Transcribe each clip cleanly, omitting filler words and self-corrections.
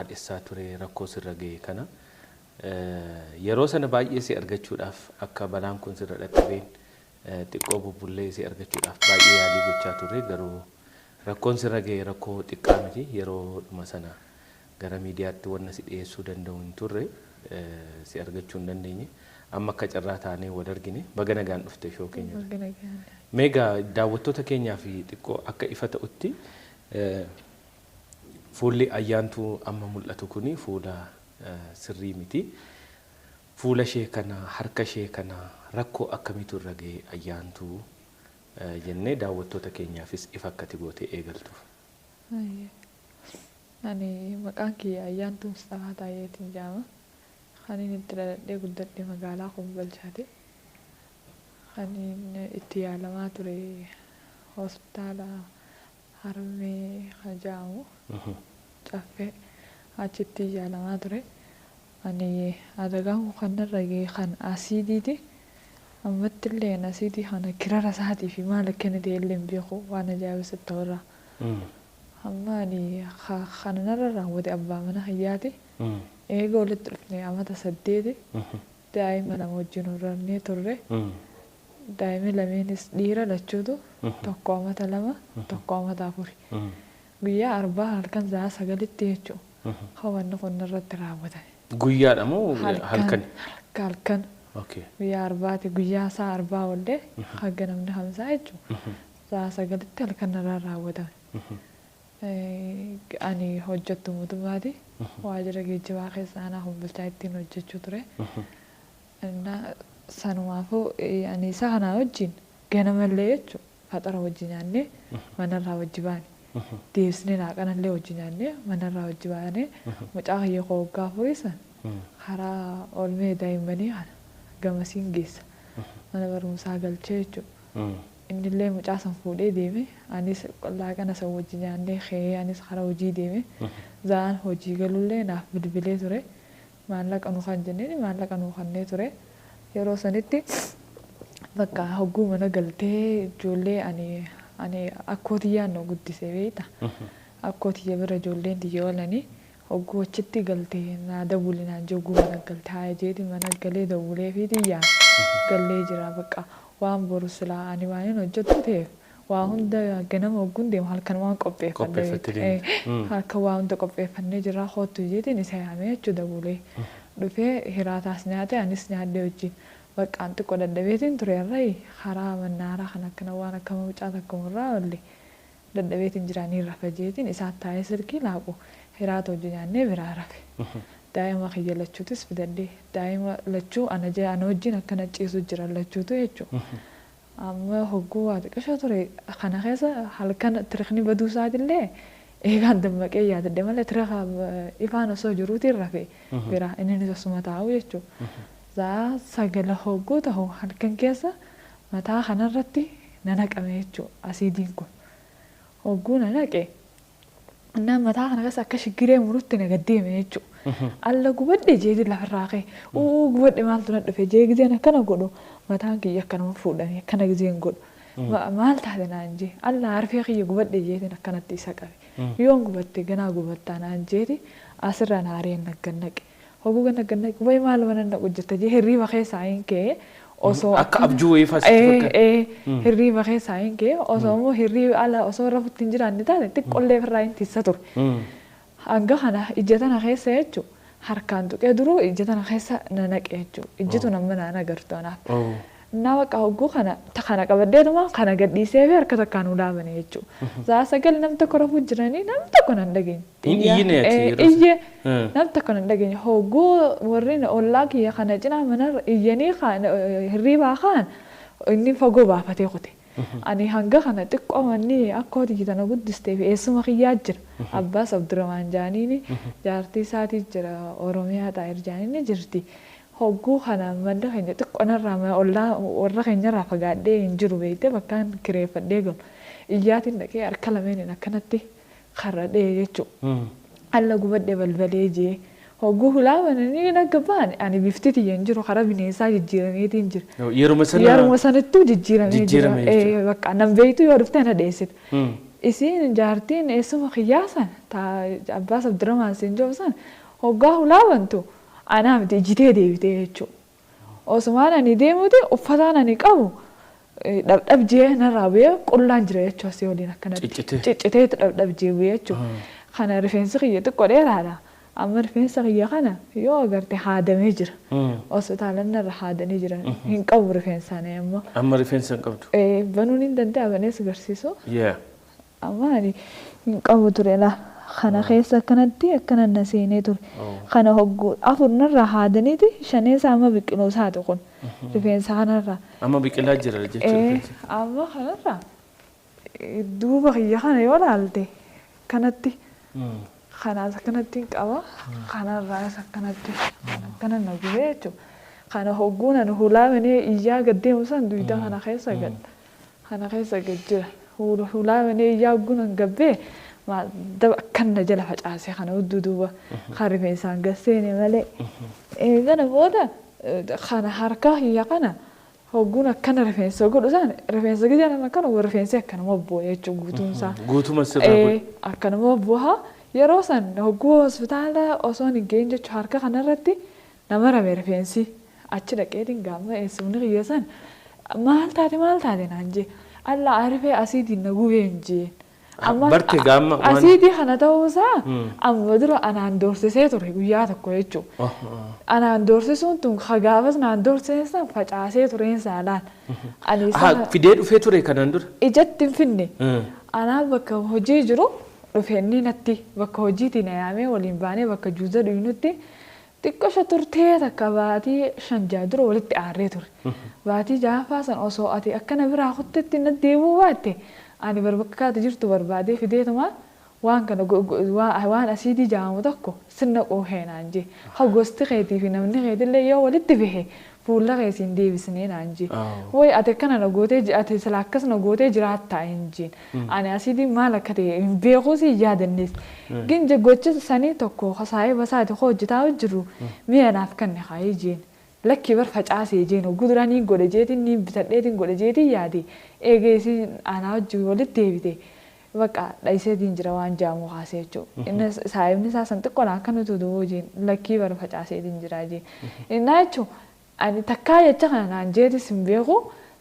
Haadhessaa ture rakkoo sirra ga'e kana. Yeroo sana baay'ee si argachuudhaaf akka balaan kun sirra dhaqqabeen xiqqoo bubbullee si argachuudhaaf baay'ee yaalii gochaa turre, garuu rakkoon sirra ga'e rakkoo xiqqaa miti. Yeroodhuma sana gara miidiyaatti wanna si dhiyeessuu danda'u hin turre, si argachuu hin dandeenye. Amma akka carraa taanee wal argine. Baga nagaan dhufte show keenya. Mee egaa daawwattoota keenyaa fi xiqqoo akka ifa ta'utti, fuulli Ayyaantuu amma mul'atu kuni fuula sirrii miti. Fuula ishee kana, harka ishee kana rakkoo akkamiitu irra ga'e Ayyaantuu jennee daawwattoota keenyaafis ifa akkati gootee eegaltuuf. Ani maqaan kiyya Ayyaantuu Mustafaa Taayyeetiin jedhama. Kan inni itti dhaladhee guddadhe magaalaa Kombolchaati. Kan inni itti yaalamaa ture hospitaala Harmee kan jedhamu Caffee, achitti yaalamaa ture. Ani adagaan kun kan narra ga'e kan asiidiiti. Ammatti illee asiidii kana kirara isaatii fi maal akka inni ta'e illee hin beeku, waan ajaa'iba sitti ta'urraa. Amma ani kana narra raawwate abbaa mana kiyyaati. Eega walitti dhufne amata 8, daa'ima 2 wajjin horannee turre. Daa'imni lameenis dhiira lachuutu, tokko amata 2, tokko amata 4. Guyyaa Arbaa halkan sa'a 9tti jechuudha. Kan wanni kun irratti raawwatame. Guyyaadha moo halkan? Halkan. Guyyaa Arbaati, guyyaa isaa Arbaa oollee haga namni Hamsaa jechuudha. Sa'a 9tti halkan irraa raawwatame. Ani hojjettu mootummaati. Waajjira geejjibaa keessa aanaa Kombolchaa ittiin hojjechuu ture. Sanumaafuu ani isa kanaa wajjin ganamallee jechuudha faxara wajji nyaannee manarraa wajji baane. Deebisnee laaqanallee wajji nyaannee manarraa wajji baane, mucaa kiyya koo waggaa 4 san karaa oolmee daa'immanii kana gamasiin geessa. Mana barumsaa galchee jechuudha. Innillee mucaa san fuudhee deeme, anis laaqana san wajji nyaannee ka'ee anis karaa hojii deeme. Za'aan hojii galullee naaf bilbilee ture. Maallaqa nu kan jenneen maallaqa nu kennee ture. Yeroo sanitti bakka hogguu mana galtee ijoollee ani akkoo tiyyaan nu guddise beekta. Akkoo tiyya bira ijoolleen tiyya oolanii, hogguu achitti galtee naa dawwili naan jee, hogguu mana galte haa jeeti mana galee dawwilee fi tiyyaan gallee jira, bakka waan boru silaa ani waan hin hojjettu ta'eef waa hunda ganama hogguun deemu halkan waan qopheeffadhe. Halkan waa hunda qopheeffannee jira, kootu jeetiin isa yaamee jechuu. Dawwilee dhufee hiraataas nyaate, anis nyaadhee wajjin baqqaan xiqqoo dadhabeetiin ture. Irraa karaa mannaaraa kan akkana waan akka mucaa takka irraa oolle dadhabeetiin jiraanii rafa jeetiin isaa taa'ee silkii laaqu, hiraata hojii nyaannee biraa rafe. Daa'ima kiyya lachuutis fidadhee, daa'ima lachuu ana ana wajjin akkana ciisu jira lachuutu jechuudha. Amma hogguu waa xiqqishoo ture kana keessa halkan tirikni baduu isaatillee eegaan dammaqee yaadadhe malee, tirika ifaan osoo jiruutiin rafe bira, inni osuma taa'u jechuudha. Sa'a 9 hogguu ta'u halkan keessa mataa kanarratti na naqame jechuudha asiidiin kun. Hogguu na naqe innaan mataa kana keessa akka shiggiree murutti na gaddeeme jechuudha. Alla gubadhe jeeti lafarraa ka'e. Uu, gubadhe, maaltu na dhufe jee, gizeen akkana godhu mataan kiyya akkanuma fuudhame, akkana gizeen godhu. Maal taate naan jee, alla harfee kiyya gubadhe jeetiin akkanatti isa qabe. Yoon gubatte ganaa gubattaa naan jeeti asirraa na hareen naggannaqe. Hogguu gannaqe, wayi maal mana naqu jirta jee hirriiba keessaa hin ka'e osoo Akka abjuu wayii fasitti. Hirriiba keessaa hin ka'e, osoo immoo hirriiba ala osoo rafutti hin jiraanne taate xiqqollee ofirraa hin tissa ture. Hanga kana ija tana keessa jechuun harkaan tuqee duruu ija tana keessa na naqe jechuudha. Ijjitu nama naan agartu anaaf. Naa bakka hogguu kana kana qabaddeetuma kana gadhiisee fi harka takkaan ulaabane jechuudha. Sa'a 9 nam tokko rafuu jiranii, nam tokko nan dhageenye. Iyyee nam tokko nan dhageenye. Hogguu warri ollaa kiyya kana cinaa mana iyyanii hirriibaa kaan inni fagoo baafatee kute. Ani hanga kana xiqqoo manni akkoo tiyya tana guddistee fi eessuma kiyyaa jira. Abbaas Abdurrahmaan jaaniini, jaartii isaatii jira, Oromiyaa Xaayir jaaniini jirti. Hogguu kana manni keenya xiqqoo narraa ollaa warra keenyarraa fagaadhee hin jiru beektee, bakkaan kireeffadhee galu. Iyyaatiin dhaqee harka lameeniin akkanatti karra dhee jechuudha. Alla gubadhe balbalee jee. Hogguu hulaa bananii nagga ba'an ani bifti tiyya hin jiru, karaa bineensaa jijjiirameetiin jira. Yeruma sana. Yeruma sanattuu jijjiiramee jira. Bakka nan beeytu yoo dhufte na dheessite. Isiin jaartiin eessuma kiyyaa san Abbaas Abdurrahmaan siin jedhu san hoggaa hulaa bantu anaa miti ijjitee deebitee jechuudha. Osumaan ani deemuuti uffataan ani qabu dhabdhab jee narraa bu'ee qullaan jira jechuudha asii waliin akkanatti. Ciccitee. Cicciteetu dhabdhab jee bu'ee jechuudha. Kana rifeensi kiyya xiqqoo dheeraadha. Amma rifeensa kiyya kana yoo agarte haadamee jira. Hospitaala narra haadanii jiran hin qabu rifeensaanii amma. Amma rifeensa hin qabdu. Banuun hin danda'a banees agarsiisu. Yeah. Amma ani hin qabu ture laa. Kana keessa akkanatti akkana na seenee ture. Kana hogguu afur narraa haadaniiti shanee amma biqiluu isaati kun rifeensa kanarraa. Amma biqilaa jira jechuudha. Amma kanarraa duuba kiyya kana yoo laalte kanatti kanaas akkanatti hin qaba kanarraas akkanatti akkana na gubee jechuudha. Kana hogguun ani hulaa banee iyyaa gad deemu san dugda kana keessa gad kana keessa gad jira. Hulaa banee iyyaa hogguun an gabbee daba akkana jala facaasee kana hudduu duuba kan rifeensaan gad seene malee. Kana booda kana harka kiyya kana hogguun akkana rifeensa godhu san rifeensa gijaan akkana rifeensi akkanuma bu'e jechuudha guutuunsaa. Guutuma sirraa godhu. Akkanuma bu'aa yeroo san hogguu hospitaala osoo hin geenye jechuudha harka kanarratti nama rame rifeensi achi dhaqeetiin gaama eessumni kiyya san maal taate naan jee alla arifee asiitiin na gubee hin jeen. Barte gaama waan Asiitii kana ta'uusaa amma dura anaan doorsisee ture guyyaa tokko jechuudha. Anaan doorsisuun tun gaafas naan doorsisee facaasee tureen saalaan. Ani Fidee dhufee ture kanaan dura. Ijatti hin finne. Anaan bakka hojii jiru dhufeenni natti bakka hojiitii na yaamee waliin baanee bakka juuza dhuynutti xiqqoo turtee takka baatii 5 dura walitti aarree ture. Baatii 6ffaa san osoo ati akkana biraa kuttetti na deemuu baatte ani bakka ati jirtu barbaadee fideetuma waan kana waan asiitii jaamu tokko sirna qoohee naan jee. Ha gosti keetii fi namni keetillee yoo walitti bahe fuula keessiin deebisnee naan jee. Wayi ati akkana na gootee ati sila akkas na gootee jiraattaa hin jeen. Ani asiitiin maal akka ta'e hin beekuus hin yaadannes. Ginja gocha sanii tokko saayii basaati hojjetaa jiru mi'a naaf kanne haayee jeen. Lakkii bar facaasee jeen hogguu duraa niin godhe jeetiin niin bitadheetiin godhe jeetiin yaade eegeesiin anaa wajjin walitti deebite. Bakka dhahiseetiin jira waan jaamu kaasee jechuudha. Inni saayibni isaa san xiqqoodha akka nuti du'uu jeen lakkii bar facaaseetiin jira jeen. Innaa jechuun ani takkaa jecha kana naan jeetis hin beeku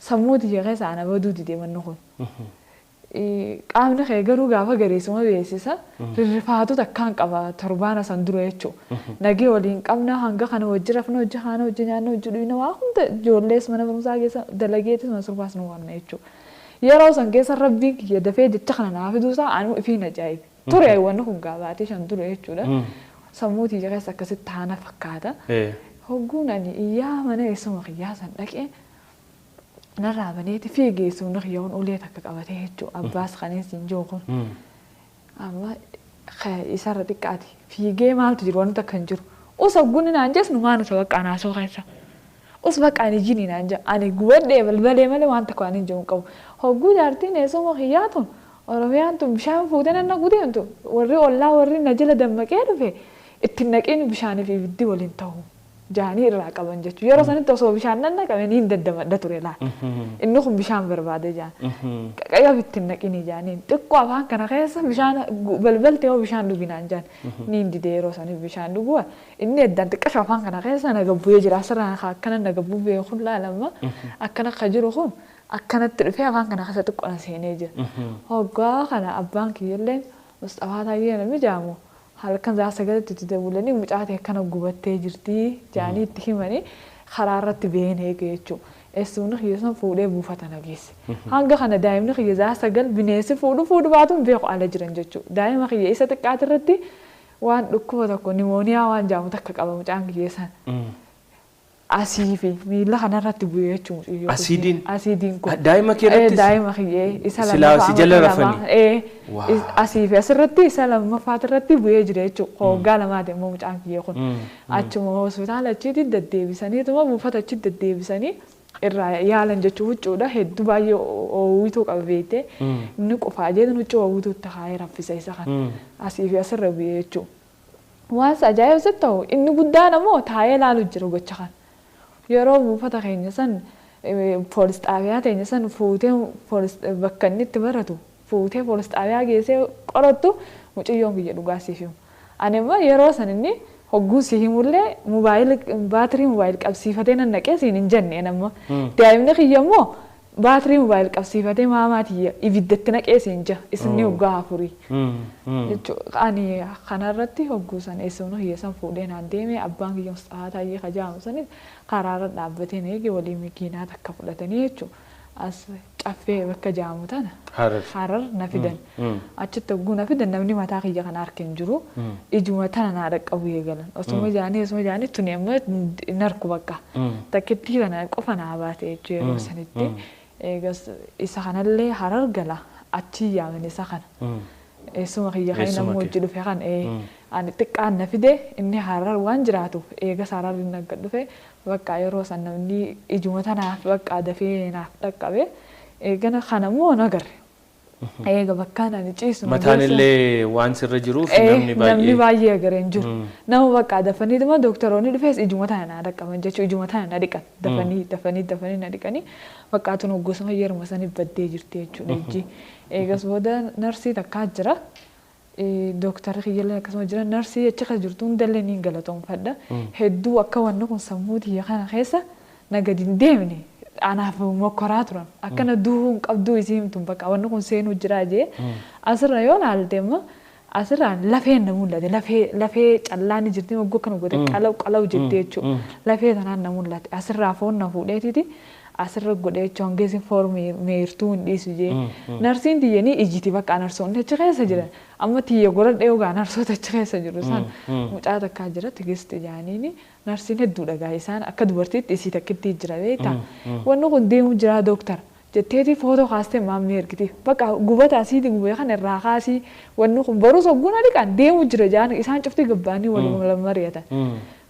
sammuu tiyya keessa ana baduu dide manni kun. Qaamni kee garuu gaafa gareessuma beeksisa rirrifaatu takkaan qaba torbaana san dura jechuudha. Nagee waliin qabna hanga kana hojii rafna hojii haana hojii nyaanna hojii dhuyina waa hunda ijoollees mana barumsaa keessa dalageetis mana surfaas nu warna jechuudha. Yeroo san keessa rabbiin kiyya dafee jecha kana naa fiduusaa anuu ifiin ajaa'ibe. Ture wanni kun gaabaatee 5 dura jechuudha. Sammuu tiyya keessa akkasitti haana fakkaata. Hogguun ani iyyaa mana eessuma kiyyaa san dhaqee narraa baneeti fiigee eessumni kiyya kun ulee takka qabatee jechuudha. Abbaas kaneen siin jiru kun. Amma isarra xiqqaati. Fiigee maaltu jiru wanti takka hin jiru. Us hogguun naan jees numaan isa bakka anaasoo keessa. Us bakka ani jini naan jee ani gubadhee balbalee malee waan tokko ani hin jiru hin qabu. Hogguu jaartiin eessuma kiyyaa tun Oromiyaan tun bishaan fuutee nan gudeemtu warri ollaa warri na jala dammaqee dhufe ittiin naqeen bishaanii fi ibiddi waliin ta'u. Jaanii irraa qaban jechuudha. Yeroo sanitti osoo bishaan nan naqame ni hin daddamadha ture laal. Inni kun bishaan barbaade jaan. Qaqqayyoof ittiin naqini jaaniin. Xiqqoo afaan kana keessa bishaan balbaltee yoo bishaan dhuginaan jaan. Ni hin dide yeroo saniif bishaan dhuguu. Inni addaan xiqqasho afaan kana keessa na gabbu'ee jira. Asirraa akkana na gabbuu beekuun laalamma. Akkana akka jiru kun akkanatti dhufee afaan kana keessa xiqqoo na seenee jira. Hoggaa kana abbaan kiyyallee Mustafaa Taayyee namni jaamu. Halkan za'a 9tti itti dabulanii mucaa ta'e akkana gubattee jirti jaanii itti himanii karaa irratti ba'een eege jechuudha. Eessumni kiyya san fuudhee buufata na geesse. Hanga kana daa'imni kiyya za'a 9 bineensi fuudhu baatu hin beeku ala jiran jechuudha. Daa'ima kiyya isa xiqqaati irratti waan dhukkuba tokko nimooniyaa waan jaamu takka qaba mucaan kiyya san. Asii fi miila kanarratti bu'ee jechuudha. Asiidiin? Asiidiin kun. Daa'ima kee irrattis? Daa'ima kiyya isa Silaa si jala rafanii? Asii fi asirratti isa lammaffaati irratti bu'ee jira jechuudha. Hoggaa lamaati immoo mucaan kiyya kun. Achuma hospitaala achiitti deddeebisaniituma buufata achitti deddeebisanii irraa yaalan jechuun huccuudha hedduu baay'ee oowwituu qaba beektee. Inni qofaa jedhan huccuu oowwituutti kaa'ee raffisa isa kana. Asii fi asirra bu'ee jechuudha. Waan ajaa'ibsi ta'u inni guddaan ammoo taa'ee ilaalu jira gocha kana. Yeroo buufata keenya san poolis xaabiyaa teenya san fuutee poolis bakka inni itti baratu Fuutee poolis xaabiyaa geessee qorattu mucayyoon kiyya dhugaa siif himu. Ani immoo yeroo san inni hogguu si himullee mobaayila baatirii mobaayil qabsiifatee nan naqee siin hin jenne nama. Daa'imni kiyya immoo baatirii mobaayil qabsiifatee maamaa tiyya ibiddatti naqee siin jira isinni hoggaa 4. Jechuudha ani kanarratti hogguu san eessumni kiyya san fuudhee naan deeme abbaan kiyya Mustafaa Taayyee Kajaamu sanis karaarra dhaabbatee na eege waliin makiinaa takka fudhatanii jechuudha. As caffee bakka jaamu tana Harar na fidan. Achitti hogguu na fidan namni mataa kiyya kana harka hin jiru. Ijuma tana naa dhaqqabu eegalan. Osuma jaanii osuma jaanii tuni amma hin arku bakka. Takkittii kana qofa naa baate jechuudha yeroo sanitti. Eegas isa kanallee Harar gala achi yaaman isa kana. Eessuma kiyya kan namni hojii dhufe kan ani xiqqaan na fide inni Harar waan jiraatuuf eegas Harar inni akka dhufe bakka yeroo san namni ijuma tanaaf bakka dafee naaf dhaqqabe eegana kana immoo na agarre. Eega bakkaan ani ciisu. Mataan illee waan sirra jiruuf namni baay'ee. Namni baay'ee agaree hin jiru. Nama bakka dafanii dhuma doktoroonni dhufees ijuma tana na dhaqqaban jechuudha ijuma tana na dhiqan dafanii dafanii dafanii na dhiqanii bakka tun gosa yeruma sanii baddee jirti jechuudha ijji. Eegas booda narsii takkaa jira. Dooktarri kiyyallee akkasuma jira narsii achi kan jirtu hundallee ni galatoomfadha. Hedduu akka wanni kun sammuu tiyya kana keessa na gadi hin deemne anaaf mokkoraa turan. Akkana duhuu hin qabduu isii himtu bakka wanni kun seenuu jira jee. Asirra yoo laalte immoo asirraan lafeen na mul'ate lafee callaan jirti moggoo kana godhe qalaw qalaw jettee jechuudha. Lafee tanaan na mul'ate asirraa foon na fuudheetiti asirra godhee jechuun hangeessin foon meertuu hin dhiisu jee. Narsiin tiyyanii ijjiti bakka narsoonni achi keessa jiran. Amma tiyya godhadhee ogaa narsoota achi keessa jiru isaan mucaa takkaa jira Tigisti jaaniini narsiin hedduu dhagaa isaan akka dubartiitti isii takkitti jira beektaa. Wanni kun deemu jira dooktara. Jetteeti footoo kaastee maammee ergiti. Bakka gubata asiiti gubee kana irraa kaasii wanni kun barus hogguun adiqaan deemu jira jaan isaan cufti gabbaanii waluma mari'atan.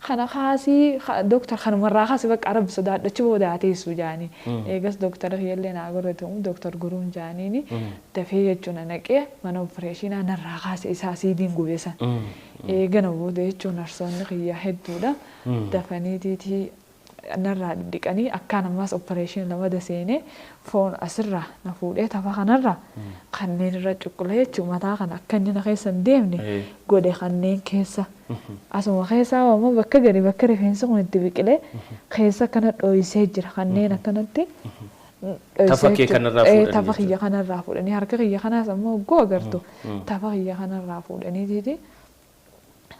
Kana kaasii dooktar kanumarraa kaasii bakka arabbi sodaadhachi booda hateessu jaanii. Eegas dooktara kiyyallee naa godhatamu dooktar guruun jaaniini dafee jechuun naqee mana opereeshinaa narraa kaase isaa asiidiin gube san. Eegana booda jechuun narsoonni kiyyaa hedduudha. Dafaniitiitii narraa dhidhiqanii akkaan ammas opereeshinii lama daseenee foon asirraa na fuudhee tafa kanarraa kanneen irra cuqqule jechuun mataa kana akka inni na keessa hin deemne godhe kanneen keessa. Asuma keessaa ammoo bakka gadi bakka rifeensi kun itti biqilee keessa akkana dho'isee jira kanneen akkanatti. Tafa kee kanarraa fuudhanii. Tafa kiyya kanarraa fuudhanii harka kiyya kanaas ammoo hogguu agartu tafa kiyya kanarraa fuudhanii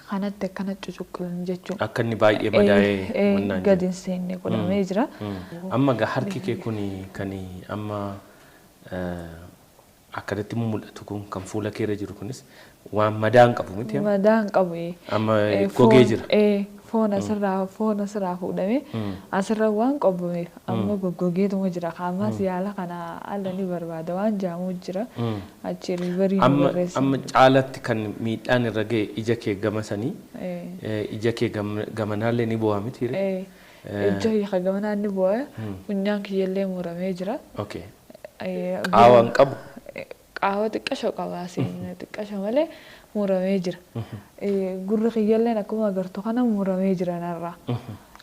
kanatti akkana cucuqqulan jechuudha. Akka inni baay'ee madaa'ee mannaan gadi hin seenne godhamee jira. Amma gaa harki kee kun kan amma akkanatti mul'atu kun kan fuula keerra jiru kunis waan madaa hin qabu miti. Madaa hin qabu. Amma gogee jira. Foon asirraa fuudhamee asirra waan qobbameef amma goggogeetuma jira. Ammas yaala kana alla ni barbaada waan jaamuu jira. Achi riivarii nu barreessa. Amma caalatti kan miidhaan irra ga'e ija kee gama sanii ija kee gamanaallee ni bu'aa miti. Ija kiyya gamanaan ni bu'aa. Funyaan kiyyallee muramee jira. Qaawwa hin qabu. Qaawwa xiqqasho qaba xiqqasho malee muramee jira. Gurri kiyyalleen akkuma agartu kana muramee jira narraa.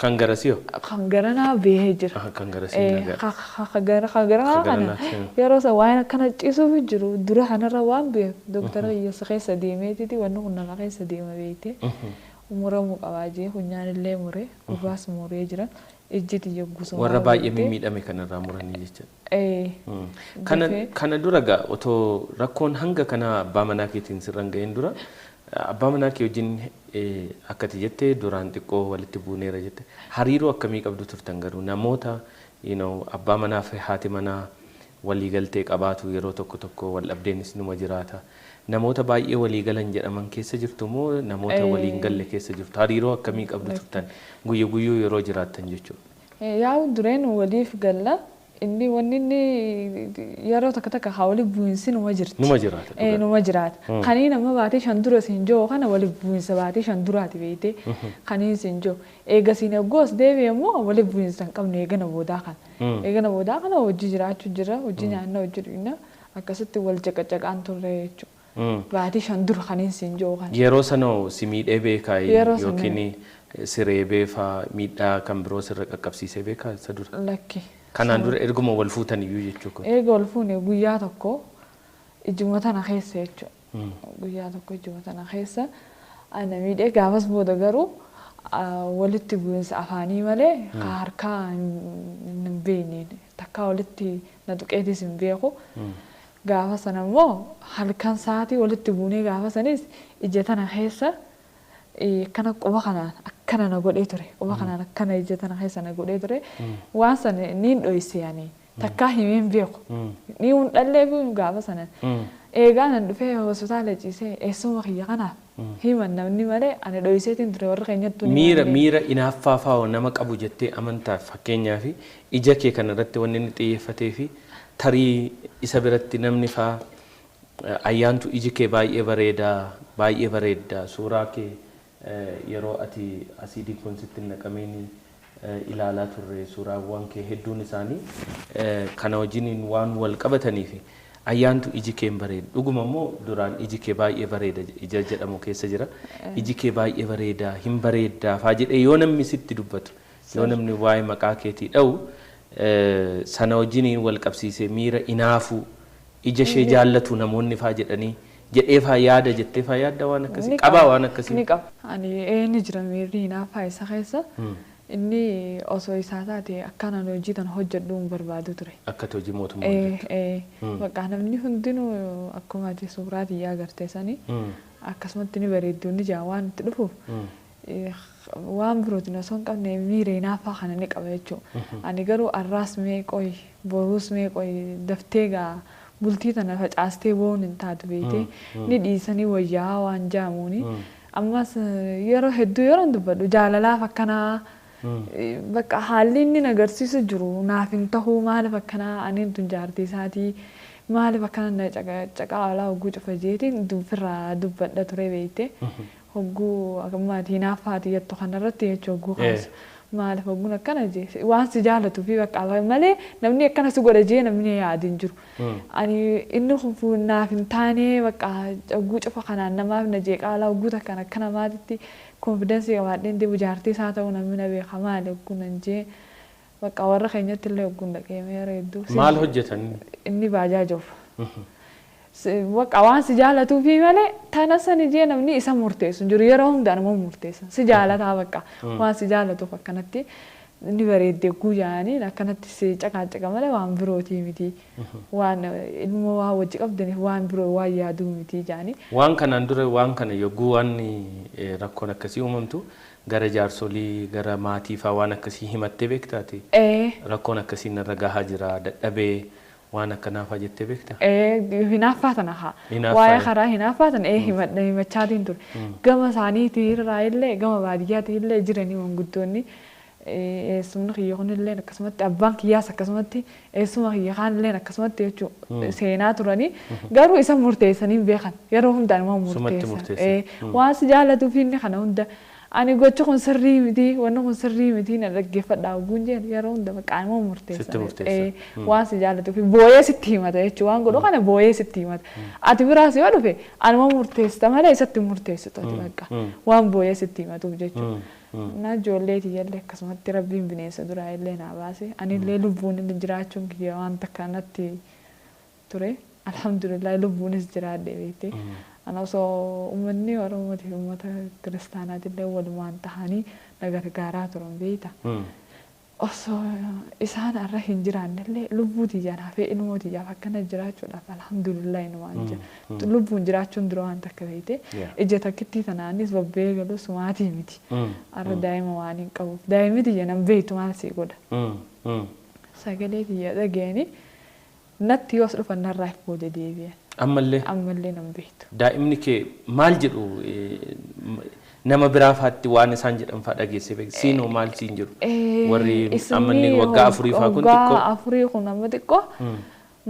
Kan garasii hoo? Kan garanaa bahee jira. Kan garasii nagaa. Kan garanaa kana yeroo san waan akkana ciisuuf jiru dura kanarra waan beef dooktara kiyya keessa deemeetiti wanni kun nama keessa deema beekte. Muramuu qabaa jee funyaan illee muree gurraas muree jira. Ijji tiyya gusuma. Warra baay'ee mimmiidhame kanarraa muranii jechuudha. Kana dura gaa otoo rakkoon hanga kana abbaa manaa keetiin sirra hin ga'in dura abbaa manaa kee wajjin akkati jettee duraan xiqqoo walitti buuneera jette hariiroo akkamii qabdu turtan garuu namoota abbaa manaa fi haati manaa waliigaltee qabaatu yeroo tokko tokko wal dhabdeenis numa jiraata. Namoota baay'ee waliigalan jedhaman keessa jirtu moo namoota waliin galle keessa jirtu hariiroo akkamii qabdu turtan guyya guyyuu yeroo jiraattan jechuudha. Yaa'u dureen waliif galla inni wanni inni yeroo takka takka haa waliif bu'insi numa jirti. Numa jiraata. Numa jiraata. Kaniin amma baatee shan dura siin jiru kana waliif bu'insa baatee shan duraati beeyte kaniin siin jiru. Eega siin eeggoos deebi'e immoo waliif bu'insa hin qabne eegana boodaa kana. Eegana boodaa kana hojii jiraachuu jira hojii nyaanna hojii dhugna akkasitti wal caqacaqaan turre jechuudha. Baatee shan dura kaniin siin jiru kana. Yeroo sana si miidhee beekaa yookiin siree beefaa miidhaa kan biroo sirra qaqqabsiisee beekaa isa dura? Lakki. Kanaan dura erguma wal fuutan iyyuu jechuudha. Erga wal fuune guyyaa tokko Ijuma tana keessa jechuudha. Guyyaa tokko ijuma tana keessa ana miidhee gaafas booda garuu walitti bu'iinsa afaanii malee harkaa hin beekne, takkaa walitti na tuqeetis hin beeku. Gaafa sana immoo halkan sa'aatii walitti buunee gaafa sanis ija tana keessa akkana quba kanaan akkana na godhee ture. Quba kanaan akkana ija tana keessa na godhee ture. Waan sana niin dhoyse ani takkaa himee hin beeku. Ni hundallee fi gaafa sana. Eegaa nan dhufee hospitaala ciisee eessuma kiyya kanaaf himan namni malee ani dhoyseetiin ture warra keenyattuu ni Miira malee. Miira inaaffaa fa'aa nama qabu jettee amantaaf, fakkeenyaaf ija kee kanarratti wanni inni xiyyeeffatee fi tarii isa biratti namni fa'aa ayyaantu iji kee baay'ee bareedaa, baay'ee bareedda, suuraa kee yeroo ati asiidiin kun sitti hin naqamiin ilaalaa turre, suuraawwan kee hedduun isaanii kana wajjiniin waan wal qabataniif ayyaantu iji kee hin bareedu. Dhuguma immoo duraan iji kee baay'ee bareeda ija jedhamu keessa jira. Iji kee baay'ee bareeda, hin bareeddaa faa jedhee yoo namni sitti dubbatu, yoo namni waa'ee maqaa keetii dha'u, sana wajjiniin wal qabsiisee miira inaafuu ija ishee jaallatu namoonni faa jedhanii jedhee faa yaada jettee faa yaadda waan akkasii Ni qabaa qaba. waan akkasii. Ni qaba. Ani ni jira miirri hinaaffaa isa keessa. Inni osoo isaa taate akkaan ani hojii tana hojjedhu hin barbaadu ture. Akka hojii mootummaa hojjettu. Bakka namni hundinuu akkuma ati suuraa tiyyaa agartee sanii akkasumatti ni bareeddu ni jaa waan itti dhufuuf waan birootiin osoo hin qabne miira hinaaffaa kana ni qaba jechuudha. Ani garuu arraas mee qoyi, boruus mee qoyi, daftee gaa bultii tana facaastee boon hin taatu beetee ni dhiisanii wayyaa waan jaamuuni. Ammas yeroo hedduu yeroo dubbadhu jaalalaaf akkanaa bakka haalli inni agarsiisu jiru naaf hin tahuu, maaliif akkanaa aniin tun jaartii isaatii maaliif akkana na caqaa alaa hogguu cufa jeetiin ofirraa dubbadha ture beekte. Hogguu ammaatii hinaaffaati jettu kanarratti jechuu hogguu kaasu. Maaliif hogguun akkana jee waan si jaalatuu fi bakka malee namni akkana si godha jee namni yaadu hin jiru. Ani inni kun naaf hin taane, bakka hogguu cufa kanaan namaaf na jeeqaa alaa hogguu takkaan akka namaatitti confidence qabaadheen deemu jaartii isaa ta'uu namni na beeka, maali hogguu nan jee bakka warra keenyatti illee hogguun dhaqee yeroo hedduu. Maal hojjetan? Inni baajaaja oofa. Bakka waan si jaalatuu fi malee tana sani jee namni isa murteessu hin jiru, yeroo hundaa nama murteessa si jaalataa, bakka waan si jaalatuuf akkanatti inni bareeddee guyyaanii akkanatti si caqaacaqa malee waan birootii miti, waan ilmoo waa wajji qabdaniif waan biroo waan yaaduu miti jaanii. Waan kanaan dura waan kana yogguu waan rakkoon akkasii uumamtu gara jaarsolii, gara maatii fa'aa waan akkasii himattee beektaati? Rakkoon akkasii narra gahaa jira, dadhabee waan akkanaa fa'aa jettee beektaa? Hinaaffaa tana haa. Hinaaffaa. Waa'ee karaa hinaaffaa tana himadha himachaatiin ture. Gama isaaniitii irraa illee gama baadiyyaatii illee jiranii manguddoonni eessumni kiyya kunillee akkasumatti, abbaan kiyyaas akkasumatti, eessuma kiyya kaanillee akkasumatti jechuudha seenaa turanii, garuu isa murteessanii hin beekan, yeroo hundaa nama Sumatti murteessan. Murteessan. Waan si jaallatuuf inni kana hunda ani gochi kun sirrii miti, wanni kun sirrii miti, na dhaggeeffadhaa ogguun jeen yeroo hunda maqaa nama murteessan. Sitti murteessan. Waan si jaallatuuf booyee sitti himata jechuudha, waan godhu kana booyee sitti himata. Ati biraas yoo dhufe anuma murteessita malee isatti murteessitu ati, bakka waan booyee sitti himatuuf jechuudha. Na ijoollee tiyyallee akkasumatti rabbiin bineensa duraa illee naa baase, anillee lubbuun inni jiraachuun kiyya waan takka natti ture, alhamdulillah lubbuunis jiraadhe beekte. Ana osoo uummanni Oromootii fi uummata kiristaanaatillee walumaan tahanii na gargaaraa turan beekta. Osoo isaan irra hin jiraannellee lubbuu tiyyaan hafee ilmoo tiyyaaf akkana jiraachuudhaaf alhamdulillah inumaan jira. Lubbuun jiraachuun dura waan takka beekte. Ija takkittii tanaanis babbee galuu sumaatii miti. Arra daa'ima waan hin qabuuf. Daa'imni tiyya nan beektu maal sii godha. Sagalee tiyya dhageeni natti yoos dhufan narraa booda deebi'an. Ammallee. Ammallee nan beektu. Daa'imni kee maal jedhu, nama biraa faatti waan isaan jedhan fa'aa dhageessee beekta? Siinoo maal siin jedhu? Warri amma inni waggaa 4 fa'aa kun Waggaa xiqqoo. 4 kun amma xiqqoo.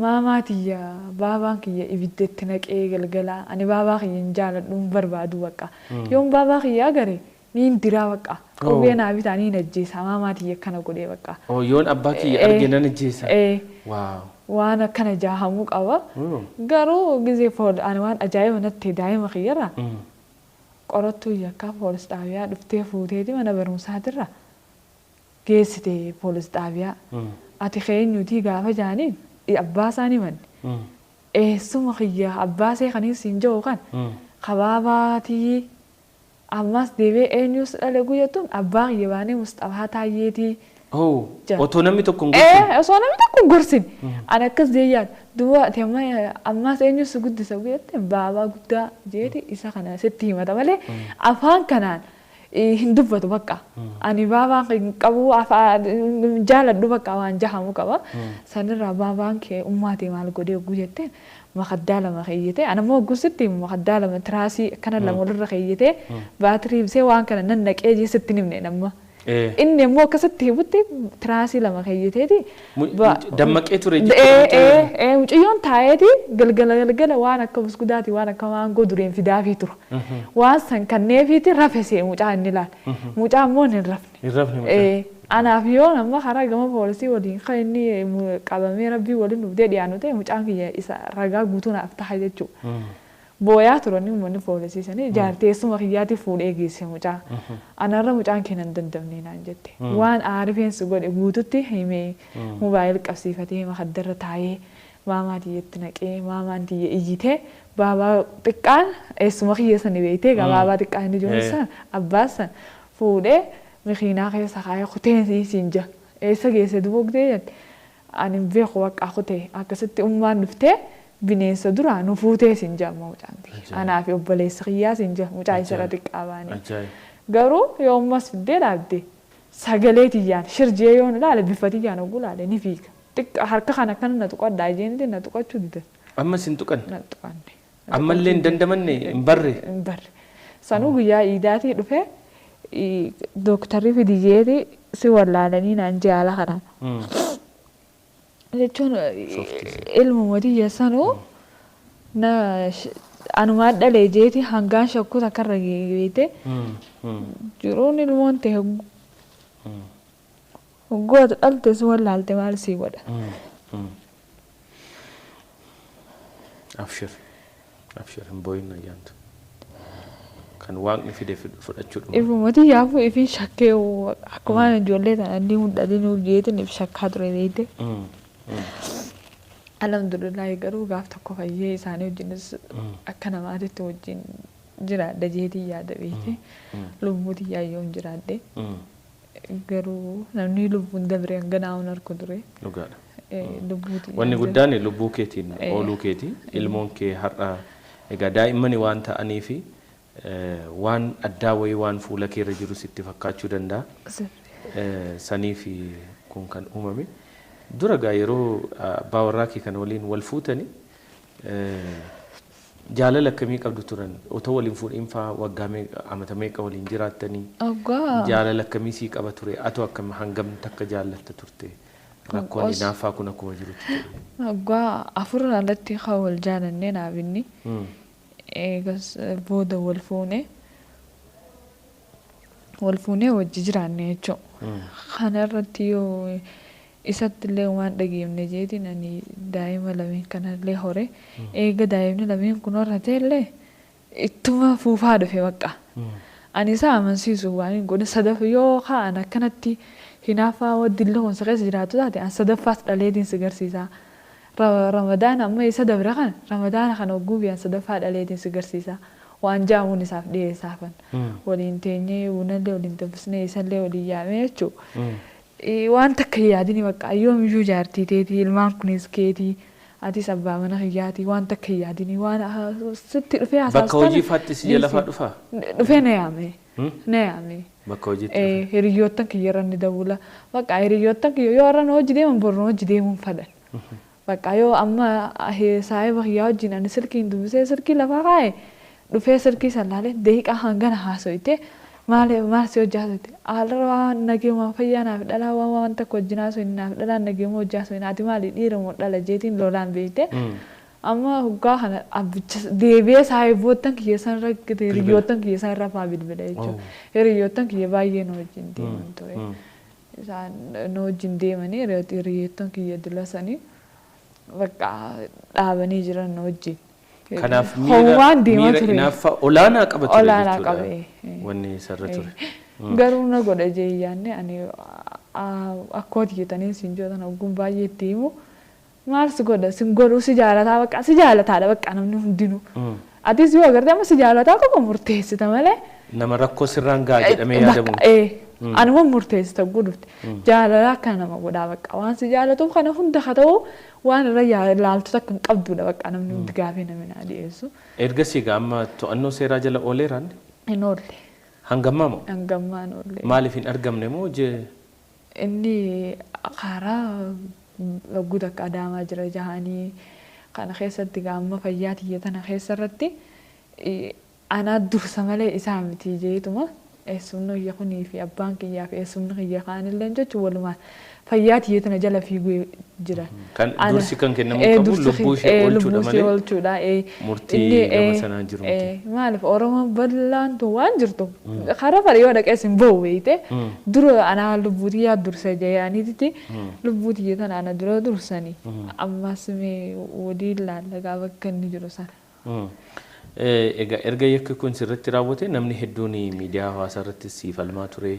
Maamaa tiyya, baabaan kiyya ibiddatti naqee galgala, ani baabaa kiyya hin jaaladhu, hin barbaadu, bakka. Yoon baabaa kiyya agare niin diraa, bakka. Qubee naa bitaa niin ajjeesa, maamaa tiyya akkana godhee bakka. Oh, yoon abbaa kiyya arge nan ajjeesa. Waaw. Waan akkana jaahamuu qaba. Garuu gizee pool ani waan ajaa'iba natti daa'ima kiyyarraa qorattuu yakkaa poolis xaabiyaa dhuftee fuuteeti mana barumsaatirra geessite poolis xaabiyaa. Ati keenyuutii gaafa jaaniin abbaa isaanii manne. Eessuma kiyya abbaa see kaniin siin jiru kan kabaabaatii ammas deebi'ee eenyus dhale guyyattuun abbaa kiyya baanee Musxafaa Taayyeetii. Otoo namni tokko hin gorsin. Osoo namni tokko hin gorsin. Ani akkas deeyyaan duuba ati ammas eenyus guddisa guyyatte baabaa guddaa jeeti isa kana sitti himata malee afaan kanaan hin dubbatu bakka. Ani baabaan hin qabu afaan jaaladhu bakka waan jahamu qaba. Sanirraa baabaan kee ummaatii maal godhee hogguu jetteen makaddaa lama keeyyatee ani immoo hogguu sitti himu makaddaa lama tiraasii akkana lama walirra keeyyatee baatirii ibsee waan kana nan naqee jee sitti hin himne namma. Inni immoo akkasitti himutti tiraasii lama keeyyateeti. Dammaqee ture jechuudha. Mucayyoon taa'eeti galgala galgala waan akka buskudaati waan akka maangoo dureen fidaafii tura. Waan san kanneefiiti rafese mucaa inni ilaala. Mucaa immoo hin rafne. Hin rafne mucaa. Anaaf yoo nama karaa gama poolisii waliin kan inni qabamee rabbii waliin dhufdee dhiyaanu ta'e mucaan kiyya isa ragaa guutuu naaf ta'a jechuudha. Booyaa turani uummanni poolisii sanii jaarteessuma kiyyaatti fuudhee geesse mucaa. Anarra mucaan kee nan dandamne naan jette. Waan aarifeensi godhe guututti himee mobaayil qabsiifatee makaddarra taa'ee maamaa tiyyatti naqee maamaan tiyya iyyitee baabaa xiqqaan eessuma kiyya sani beektee gabaabaa xiqqaan inni jiru san abbaas san fuudhee makiinaa keessa kaayee kuteen siin jira. Eessa geesse dubogdee jette. Ani beeku bakka kutee akkasitti ummaan dhuftee bineensa duraa nu fuutee siin jira mucaan kiyya. Anaa fi obboleessa kiyyaa siin jira mucaa isarra xiqqaa baanee. Garuu yoo ammas fiddee dhaabde sagalee tiyyaan shirjee yoon ilaale bifa tiyyaan hogguu ilaale ni fiiga. Xiqqa harka kana akkana na tuqadhaa jeenitti na tuqachuu didan. Ammas hin tuqanne. Na tuqanne. Ammallee hin dandamanne hin barre. Hin barre. Sanuu guyyaa iidaatii dhufee dooktarri fidiyyeeti si wallaalanii naan jaala kanaan. Jechuun ilmuma tiyya sanuu na anumaan dhalee jeeti hangaan shakkuu takkarra geete jiruun ilmoon ta'e hogguu ati dhalte si wallaalte maal sii godha. Abshir. Abshir hin boo'in ayyaantu. Kan waaqni fide fudhachuudha. Ifuma tiyyaafuu ifin shakkee akkuma ijoollee tana inni hundhadhinuuf jeetiin if shakkaa ture beekte. Alhamdulillah garuu gaaf tokko fayyee isaanii wajjinis akka namaatitti wajjin jiraadha jeetiin yaada beekte. Lubbuu tiyyaa yoon jiraadhe. Garuu namni lubbuun dabre hanga naa'uun harku ture. Dhugaadha. Wanni guddaan lubbuu keetiin ooluu keeti. Ilmoon kee har'a egaa daa'immani waan ta'aniifi waan addaa wayii waan fuula keerra jiru sitti fakkaachuu danda'a. Saniif kun kan uumame. Dura gaa yeroo abbaa warraa kee kana waliin wal fuutani jaalala akkamii qabdu turan? Otoo waliin fuudhiin faa waggaa meeqa amata meeqa waliin jiraattanii? Jaalala akkamii sii qaba ture? Atoo akkam hangam takka jaallatta turte? Rakkoon hinaaffaa kun akkuma jirutti ta'e. Waggaa afur alatti kan wal jaalannee naaf inni. Eegas booda wal fuunee wajji jiraanne jechuudha. Kana irratti yoo isatti illee waan dhageemne jeetiin ani daa'ima lameen kanallee hore eega daa'imni lameen kun horate illee ittuma fuufaa dhufe bakka. Ani isa amansiisu waan hin godhin sadaf yoo ka'an akkanatti hinaaffaa waddillee hoonsa keessa jiraatu taate an sadaffaas dhaleetiin si garsiisa. Ramadaan amma isa dabre kana ramadaana kana hogguu biyyan sadaffaa dhaleetiin si garsiisa. Waan jaamuun isaaf dhiyeessaafan. Waliin teenyee bunallee waliin danfisnee isallee waliin yaamee jechuudha. Waan takka hin yaadini bakka yoomiyyuu jaartii teetii ilmaan kunis keetii atis abbaa mana kiyyaatii waan takka hin yaadini waan sitti dhufee haasaastu. Bakka hojii faatti si jala faa dhufaa? Dhufee na yaame. Na yaame. Bakka hojiitti dhufe. Hiriyoottan kiyyarra ni dabula. Bakka hiriyoottan kiyya yoo har'a na hojii deeman boru na hojii deemuun fadhan. Bakka yoo amma saahiba kiyyaa wajjin ani silkiin dubbisee silkii lafaa kaa'e dhufee silkii san laalee daqiiqaa hangana haasoyte maal maal si hojii haasoyte haala waan nageema fayyaa naaf dhalaa waan waan takka wajjin haasoyne naaf dhalaa nageema hojii haasoyne ati maali dhiira moo dhala jeetiin lolaan beekte. Amma hoggaa kana abbicha deebi'ee saahiboottan kiyya san irra hiriyoottan kiyya san irra faa bilbila jechuudha. Hiriyoottan kiyya baay'ee na wajjin deeman ture. Isaan na wajjin deemanii hiriyoottan kiyya dila sanii bakka dhaabanii jiran na wajjin. Kanaaf miira hinaaffaa olaanaa qaba ture Olaanaa jechuudha. qabe. Wanni isarra ture. Garuu na godha jee yaadne ani akkooti jettanii siin jootan ogguun baay'ee itti himu. Maal si godha sin godhuu si jaalataa bakka si jaalataadha bakka namni hundinuu. Atis yoo agarte amma si jaalataa qofa murteessita malee. Nama rakkoo sirraan gahaa jedhamee yaadamu. Anuma murteessita gudufte. Jaalala akka nama godhaa bakka waan si jaalatuuf kana hunda haa ta'u waan irra laaltu takka hin qabdudha bakka namni hundi gaafii namni naa dhiyeessu. Ergasii egaa amma to'annoo seeraa jala ooleeraan? Hin oolle. Hangammaa moo? Hangammaa hin oolle. Maaliif hin argamne moo jee? Inni karaa logguu takka Adaamaa jira jahanii kana keessatti gaamma fayyaa tiyya tana keessa irratti anaa dursa malee isaa miti jeetuma eessumni kiyya kunii fi abbaan kiyyaa fi eessumni kiyya kaanillee jechuun walumaan fayyaa tiyya tana jala fiiguu jira. Kan dursi kan kennamuu qabu lubbuu ishee oolchuudha malee murtii gama sanaan jiru miti. Maaliif Oromoon bal'aan tun waan jirtu karaa fara yoo dhaqees hin ba'u beeyte dura anaa lubbuu tiyyaa dursa jedhaniiti lubbuu tiyya tana ana dura dursanii ammas mee walii ilaalla bakka inni jiru sana. Egaa erga yakki kun sirriitti raawwate namni hedduun miidiyaa hawaasaa irratti siif falmaa ture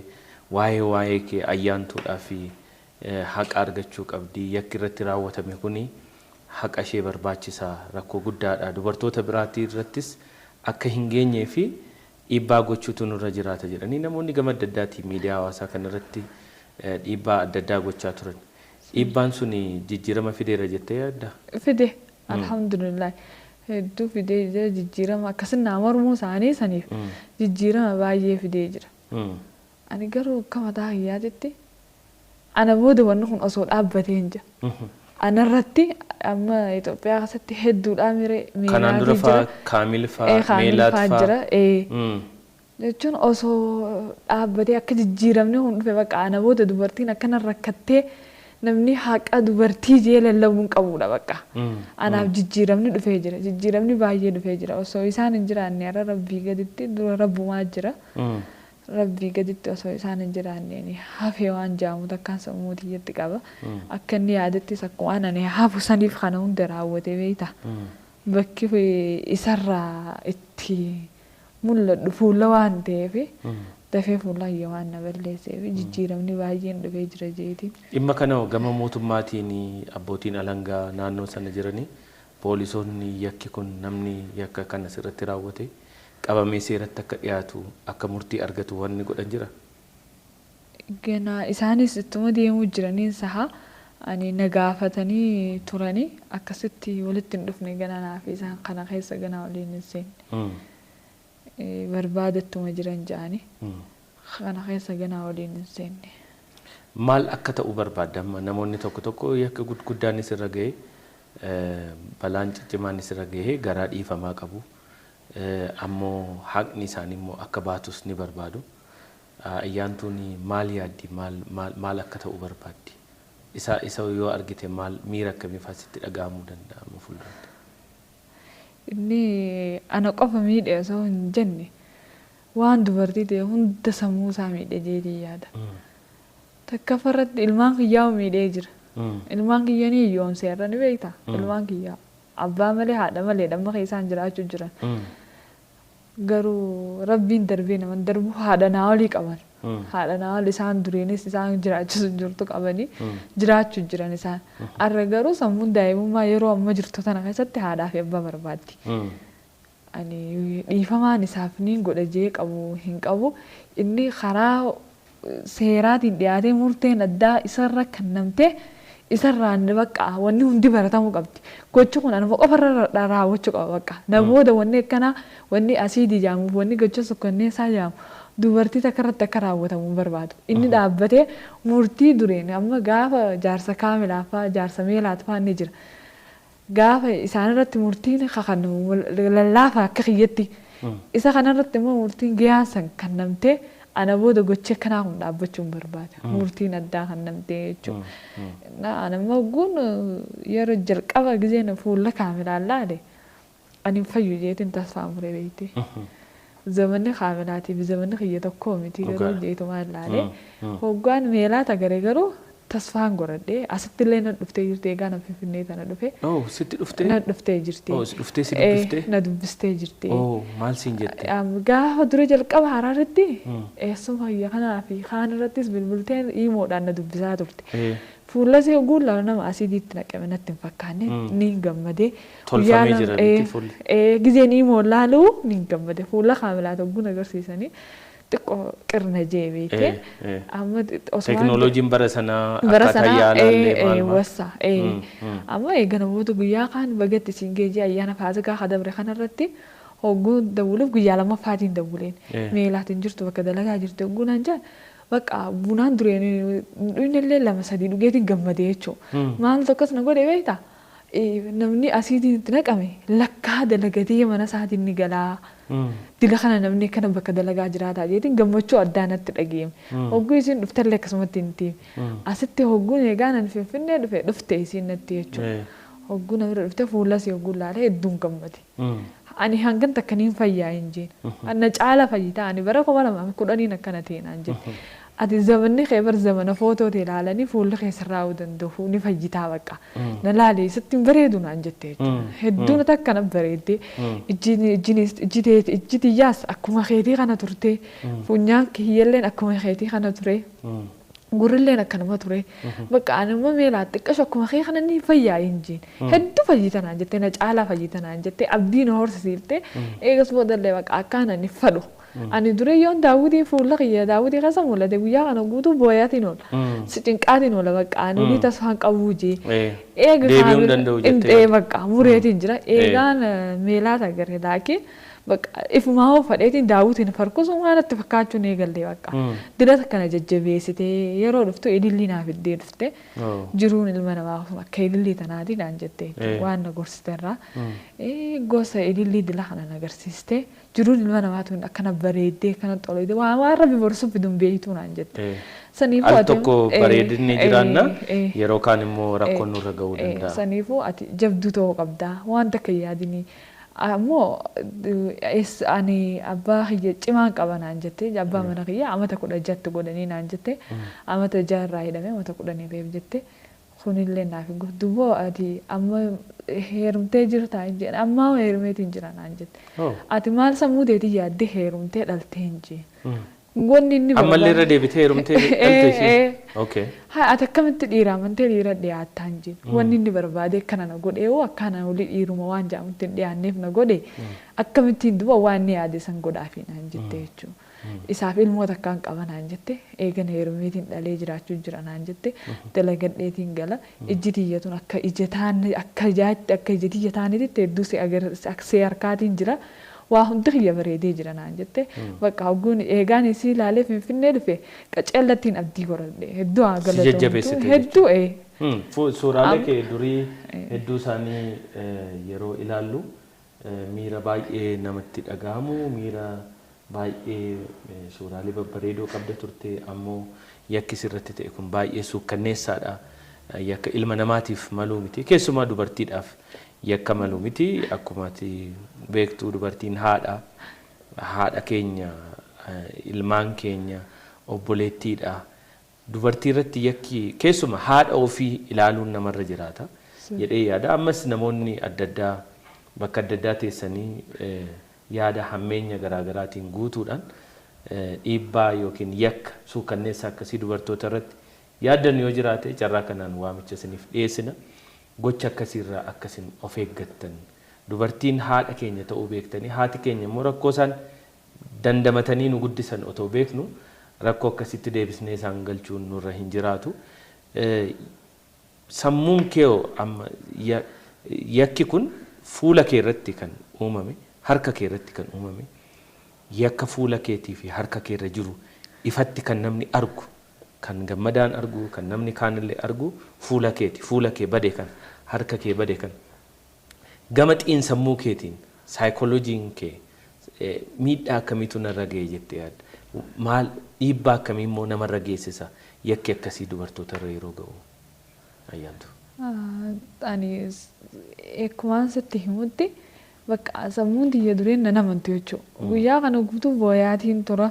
waa'ee kee ayyaantuudhaa fi haqa argachuu qabdi yakki irratti raawwatame kuni haqa ishee barbaachisaa rakkoo guddaadha dubartoota biraatii irrattis akka hin geenyee fi dhiibbaa gochuutu nurra jiraata jedhanii namoonni gama adda addaatiin miidiyaa hawaasaa kanarratti dhiibbaa adda addaa gochaa turan. Dhiibbaan sun jijjiirama fideera jettee yaadda? Fide alhamdulillah. Hedduu fidee jira jijjiirama akkasin naa mormuu isaanii saniif jijjiirama baay'ee fidee jira. Ani garuu akka mataa kiyyaatitti ana booda wanni kun osoo dhaabbatee hin jira. Anarratti amma Itoophiyaa keessatti hedduudhaa miree Kanaan dura faa Kaamil faa Meelaat faa jira. Jechuun osoo dhaabbatee akka jijjiiramni kun dhufe bakka ana booda dubartiin akkana rakkattee namni haqa dubartii jee lallabuu hin qabudha bakka. Anaaf jijjiiramni dhufee jira. Jijjiiramni baay'ee dhufee jira. Osoo isaan hin jiraanne har'a rabbii gaditti dura rabbumaa jira. Rabbii gaditti osoo isaan hin jiraanne hafee waan jaamu takkaan sammuu tiyyatti qaba. Akka inni yaadattis akkuma ani hafu saniif kana hunda raawwate beekta. Bakki isarraa itti mul'adhu fuula waan ta'eef dafee fuula kiyya waan na balleesseef jijjiiramni baay'een dhufee jira jeetiin. Dhimma kana gama mootummaatiin abbootiin alangaa naannoo sana jiranii poolisoonni yakki kun namni yakka kana sirratti raawwate qabamee seeratti akka dhiyaatu akka murtii argatu wanni godhan jira. Ganaa isaanis ittuma deemuu jiraniin saha ani na gaafatanii turanii akkasitti walitti hin dhufne ganaa naaf isaan kana keessa ganaa waliin hin seenne. Barbaadattuma jiran ja'anii kana keessa ganaa waliin hin seenne. Maal akka ta'u barbaadda amma namoonni tokko tokko yakka gurguddaanis irra ga'e balaan ciccimaanis irra ga'e garaa dhiifamaa qabu. Ammoo haqni isaanii immoo akka baatus ni barbaadu. Ayyaantuun maal yaaddi maal akka ta'u barbaaddi? Isa yoo argite maal miira akkamii fa'aa sitti dhaga'amuu danda'a amma fuulduratti? Inni ana qofa miidhe osoo hin jenne waan dubartii ta'e hunda sammuu isaa miidhe jeetii yaada. Takka farratti ilmaan kiyyaa miidhee jira. Ilmaan kiyya ni hiyyoomse irra ni beekta. Ilmaan kiyyaa abbaa malee haadha malee dhamma keessaan jiraachuu jiran. Garuu rabbiin darbee nama darbu haadha naa olii qaban. Haadha naa olii isaan duriinis isaan jiraachisu jirtu qabanii jiraachuu jiran isaan. Arra garuu sammuun daa'imummaa yeroo amma jirtu tana keessatti haadhaa fi abbaa barbaaddi. Ani dhiifamaan isaaf niin godha jee qabu hin qabu. Inni karaa seeraatiin dhiyaatee murteen addaa isarra kennamtee isarraan bakka wanni hundi baratamuu qabdi. Gochi kun anuma qofarra raawwachuu qaba bakka. Na booda wanni akkanaa wanni asiidii jaamuuf wanni gocha sukkanneessaa jaamu dubartii takka irratti akka raawwatamu hin barbaadu. Inni dhaabbatee murtii dureen amma gaafa jaarsa Kaamilaa fa'aa jaarsa Meelaat fa'aa ni jira. Gaafa isaan irratti murtiin kakannamu lallaafa akka kiyyatti. Isa kanarratti immoo murtiin giyaasan kennamtee ana booda gochi akkanaa kun dhaabbachuu hin barbaada. Murtiin addaa kennamtee jechuudha. Ana immoo guun yeroo jalqaba gizeen fuula Kaamilaan laale ani hin fayyu jeetiin tasfaa muree beekte. Zamanni Kaamilaatiif zamanni kiyya tokko miti garuu jeetumaan laale. Hoggaan Meelaat agaree garuu tasfaan godhadhee asitti illee na dhuftee jirti egaa na Finfinnee tana dhufe. Oh sitti dhuftee? Na dhuftee jirti. Oh dhuftee si dubbistee? Na dubbistee jirti. Oh maal siin jette? Gaafa dura jalqaba haraarratti eessuma kiyya kanaa fi kaan irrattis bilbilteen hiimoodhaan na dubbisaa turte. Fuula isee guullaa nama asiidiitti naqame natti hin fakkaanne ni gammadee. Tolfamee jira miti fuulli. Gizeen immoo laaluu ni gammade fuula kaamilaa tokkoon agarsiisanii xiqqoo qirna jee beekte. Amma Teknooloojiin bara sanaa akkaataa yaalaallee maal maal. Wassa amma eegana booda guyyaa kaan bagatti siin geejjii ayyaana faasikaa kadabre kanarratti hogguu dawwuluuf guyyaa lammaffaatiin dawwuleen meelaatiin jirtu bakka dalagaa jirtu hogguu naan jaan bakka bunaan dureen dhuyinillee 2-3 dhugeetiin gammadee jechuudha. Maal tokkos na godhe beektaa? Namni asiitiin itti naqame lakkaa dalagatee mana isaatiin ni galaa. Dila kana namni akkana bakka dalagaa jiraataa jeetiin gammachuu addaa natti dhageeme. Hogguu isiin dhuftellee akkasumatti hin tiime. Asitti hogguun eegaa nan Finfinnee dhufe dhufte isiin natti jechuudha. Hogguu na bira dhufte fuula isii hogguu laalee hedduun gammade. Ani hangan takkaniin fayyaa hin jeen. Na caala fayyitaa ani bara 2010 akkana ta'e naan jette. Ati zamanni kee bar zamana footoo ta'e ilaalanii fuulli kee sirraa'uu danda'u ni fayyitaa bakka. Na laalee sitti hin bareedu naan jette jechuudha. Hedduun akkana bareedde. Ijji tiyyaas akkuma keetii kana turte. Funyaan kiyyalleen akkuma keetii kana ture. Gurrilleen akkanuma ture. Bakka ani immoo meelaa xiqqasho akkuma kee kana ni fayyaa hin jeen. Hedduu fayyita naan jette na caalaa fayyita naan jette abdii na horsiifte. Eegas boodallee bakka akkaan ani fadhu. Ani dure yoon daawwitii fuula kiyya daawwitii keessa mul'ate guyyaa kana guutuu booyaatiin oola. Si cinqaatiin oola bakka ani olii tasfaan qabuu jee. Eega deebi'uu danda'u jettee. Bakka mureetiin jira. Eegaan meelaa agarre laakiin bakka ifumaa hoo fadheetiin daawwitiin farkusun waan natti fakkaachuun eegallee bakka. Dilata kana jajjabeessitee yeroo dhuftu ilillii naaf iddee dhufte jiruun ilma namaa akka ilillii tanaatii naan jette waan na gorsite irraa. Gosa ilillii dila kana na agarsiiste jiruun ilma namaa tun akkana bareeddee akkana xoloyte waan rabbi borsuuf fiduun beeytuu naan jette. Saniifuu ati al tokko bareedinni jiraanna yeroo kaan immoo rakkoon nurra ga'uu danda'a. Saniifuu ati jabduu ta'uu qabdaa waan takka yaadinii. Ammoo ani abbaa kiyya cimaan qaba naan jette abbaa mana kiyya amata 16 godhanii naan jette amata 6 irraa hidhamee amata 10 beef jette kunillee naaf hin godhu dubboo ati amma heerumtee jirtaa hin jeen ammaa heerumeetiin jira naan jette ati maal sammuu teetii yaaddee heerumtee dhaltee hin jeen. Wanni inni ammallee irra deebitee heerumtee dhalte ishee. Okay. Haa ati akkamitti dhiira amantee dhiira dhiyaattaa hin jeen. Wanni inni barbaade akkana na godhe hoo akkana olii dhiiruma waan jedhamutti hin dhiyaanneef na godhe akkamittiin duba waan inni yaade san godhaafi naan jette jechuudha. Isaaf ilmoo takkaan qaba naan jette eegana heerumeetiin dhalee jiraachuu jira naan jette dalagadheetiin gala ijji tiyyatuun akka ija taane akka ijaatti akka ija tiyya taanetti hedduu si harkaatiin jira. Waa hundi kiyya bareedee jira naan jette bakka hogguun eegaan isii ilaalee Finfinnee dhufe qaceellattiin abdii godhadhe hedduu haa galatoomtu hedduu. Suuraalee kee durii hedduu isaanii yeroo ilaallu miira baay'ee namatti dhaga'amu miira baay'ee suuraalee babbareedoo qabda turte ammoo yakki sirratti ta'e kun baay'ee suukkanneessaadha. Yakka ilma namaatiif maluu miti keessumaa dubartiidhaaf yakka maluu miti akkuma ati beektu dubartiin haadha haadha keenya ilmaan keenya obboleettiidha. Dubartii irratti yakki keessuma haadha ofii ilaaluun namarra jiraata jedhee yaada. Ammas namoonni adda addaa bakka adda addaa teessanii yaada hammeenya garaagaraatiin guutuudhaan dhiibbaa yookiin yakka suukanneessa akkasii dubartoota irratti yaaddan yoo jiraate carraa kanaan waamicha isiniif dhiyeessina. Gocha akkasiirraa akkasin of eeggattan dubartiin haadha keenya ta'uu beektanii haati keenya immoo rakkoo isaan dandamatanii nu guddisan otoo beeknu rakkoo akkasitti deebisnee isaan galchuun nurra hin jiraatu. Sammuun kee amma yakki kun fuula kee irratti kan uumame harka kee irratti kan uumame yakka fuula keetii fi harka kee irra jiru ifatti kan namni argu kan gammadaan argu kan namni kaanillee argu fuula keeti fuula kee bade kan harka kee bade kan gama xiinsammuu keetiin saayikolojiin kee miidhaa akkamiitu narra ga'e jettee yaadda? Maal dhiibbaa akkamii immoo namarra geessisa yakki akkasii dubartoota irra yeroo ga'u ayyaantu? Ani akkumaan sitti himutti bakka sammuun tiyya dureen nan amantu jechuudha. Guyyaa kana guutuu booyaatiin tura.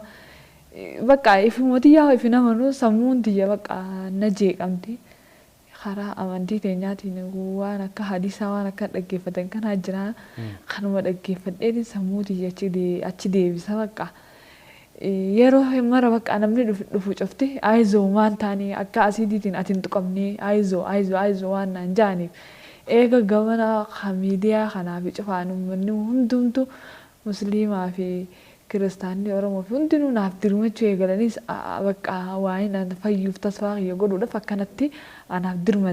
Bakka ifuma tiyyaa ifin amanuu sammuun tiyya bakka na jeeqamti. Karaa amantii teenyaatiin waan akka hadiisaa waan akka dhaggeeffatan kanaa jira. Kanuma dhaggeeffadheetiin sammuu tiyya achi deebisa bakka. Yeroo mara bakka namni dhufu cufti ayizoo waan taanii akka asiidiitiin ati hin tuqamne, ayizoo ayizoo ayizoo waan naan ja'aniif, eega gamana miidiyaa kanaa fi cufaan uummanni hundumtu, musliimaa fi kiristaanni, Oromoo fi hundinuu naaf dirmachuu eegalaniis, bakka waa'ee naan fayyuuf tasfaa kiyya godhuudhaaf akkanatti anaaf dirmatan.